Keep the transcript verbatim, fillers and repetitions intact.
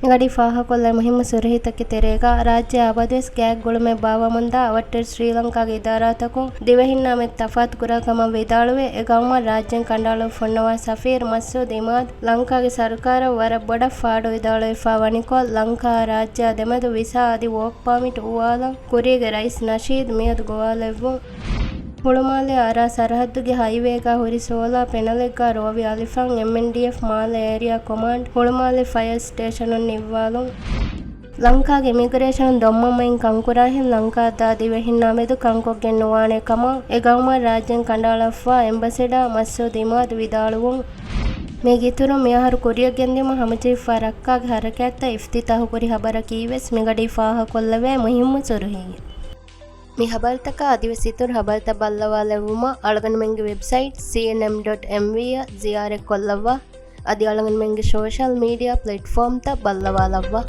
މިގަޑީ ފާހަގަކޮށްލައި މުހިއްމު ސުރުހީތަކެއް ތެރޭގަ، ރާއްޖެ އަބަދުވެސް ގާތްގުޅުމެއް ބާއްވަމުންދާ އަވަށްޓެރި ސްރީލަންކާގެ އިދާރާތަކުން ދިވެހިންނާ މެދު ތަފާތުކުރާ ކަމަށް ވިދާޅުވެ، އެ ގައުމަށް ރާއްޖޭން ކަނޑައަޅުއްވަން ފޮންނަވާ ސަފީރު މަސްއޫދު އިމާދު ލަންކާގެ ސަރުކާރަށް ވަރަށް ބޮޑަށް ފާޑު ވިދާޅުވެފާ ވަނިކޮށް، ލަންކާއާ ރާއްޖެއާ ދެމެދު ވިސާ އަދި ވޯކް ޕާމިޓް އުވާލަން ކުރީގެ ރައީސް ނަޝީދު މިއަދު ގޮވާލެއްވުން. ހުޅުމާލެ އަރާ ސަރަހައްދުގެ ހައިވޭގަ ހުރި ސޯލާ ޕެނަލެއްގަ ރޯވި އަލިފަން، އެމްއެންޑީއެފް މާލެ އޭރިއާ ކޮމާންޑް، ހުޅުމާލެ ފަޔަރ ސްޓޭޝަނުން ނިއްވާލުން. ލަންކާގެ އިމިގްރޭޝަނުން ދޮންމަންމައިން ކަންކުރާހެން، ލަންކާއަށްދާ ދިވެހިންނާ މެދު ކަންކޮށްގެން ނުވާނެ ކަމަށް އެ ގައުމަށް ރާއްޖޭން ކަނޑައަޅާފަ އެމްބަސެޑާ މަސްއޫދު އިމާދު ވިދާޅުވުން. މީގެއިތުރުން މިއަހަރު ކުރިއަށް ގެންދިއުމަށް ހަމަޖެހިފާ ރައްކާގެ ހަރަކާތްތައް އިފްތިތާހުކުރި ހަބަރަކީވެސް މިގަޑީ ފާހަގަކޮށްލެވޭ މުހިއްމު ސުރުހީއެއް. މި ހަބަރުތަކާ އަދިވެސް އިތުރު ހަބަރުތައް ބައްލަވާލެއްވުމަށް އަޅުގަނޑުމެންގެ ވެބްސައިޓް ސީއެންއެމް ޑޮޓް އެމްވީ އަށް ޒިޔާރަތްކޮށްލައްވާ. އަދި އަޅުގަނޑުމެންގެ ސޯޝަލް މީޑިއާ ޕްލެޓްފޯމްތައް ބައްލަވާލައްވާ.